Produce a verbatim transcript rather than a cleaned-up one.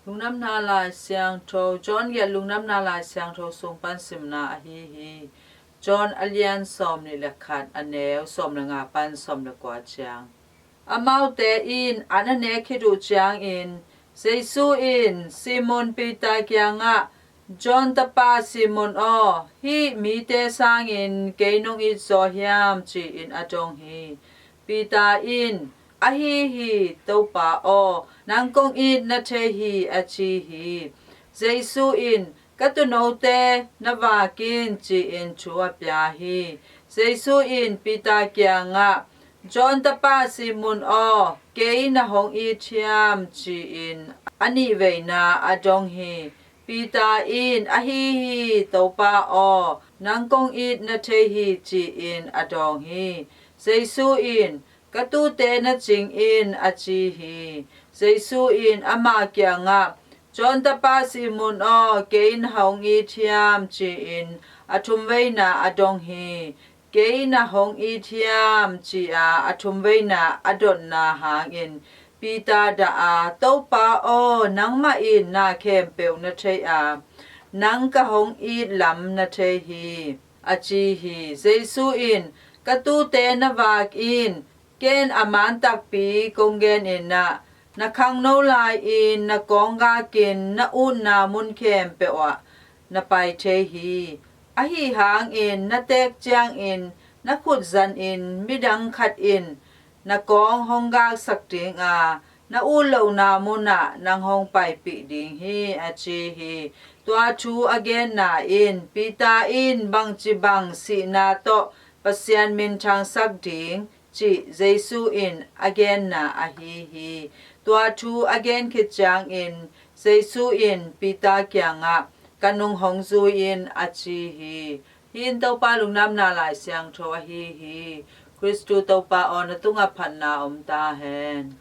Lungdamna Lai Siangtho, John giat Lungdamna Lai Siangtho sung pan simna ahi hi. John a lian sawm nih le khat, a neu sawm le nga pan sawm le kua ciang. Amaute in an a nek khit uh ciangin, Jesu in Simon Peter kiangah, John tapa Simon aw, hih mite sangin kei nong it zaw hiam? Ci-in a dong hi. Peter in, Ahi hi, Topa aw, nang kong it na thei hi, a ci hi. Jesu in, Ka tuunote na vak in, ci-in thu a pia hi. Jesu in Peter kiangah, John tapa Simon aw, kei na hong it hiam? Ci-in a nihveina a dong hi. Peter in, Ahi hi, Topa aw, nang kong it na thei hi, ci-in a dawng hi. Jesu in, Ka tuute na cing in, a ci hi. Jesu in ama kiangah, John tapa Simon aw, kei na hong it hiam? Ci-in a thumveina a dong hi. Kei na hong it hiam? Ci-a a thumveina a dotna hangin Peter dah a, Topa aw, nangmah in na khempeuh na thei a, nang ka hong it lam na thei hi, a ci hi. Jesu in, Ka tuute na vak in, ken a man takpi kong genin ah, na khangno lai-in na kawng gakin na utna mun khempeuh ah na pai thei hi. Ahi hangin na teek ciangin na khut zanin midang khat in na kawng hong gaksak ding a, na ut lohna munah nang hong paipih ding hi, a ci hi. Tua thu a genna in Peter in bangci bang sihna tawh Pasian minthangsak ding cih Jesu in a genna ahi hi. Tua thu a gen khit ciangin Jesu in Peter kiangah, Ka nung hong zui in, a ci hi. Hih in Topa Lungdamna Lai Siangtho ahi hi. Khristu Topa aw, na tungah phatna om ta hen.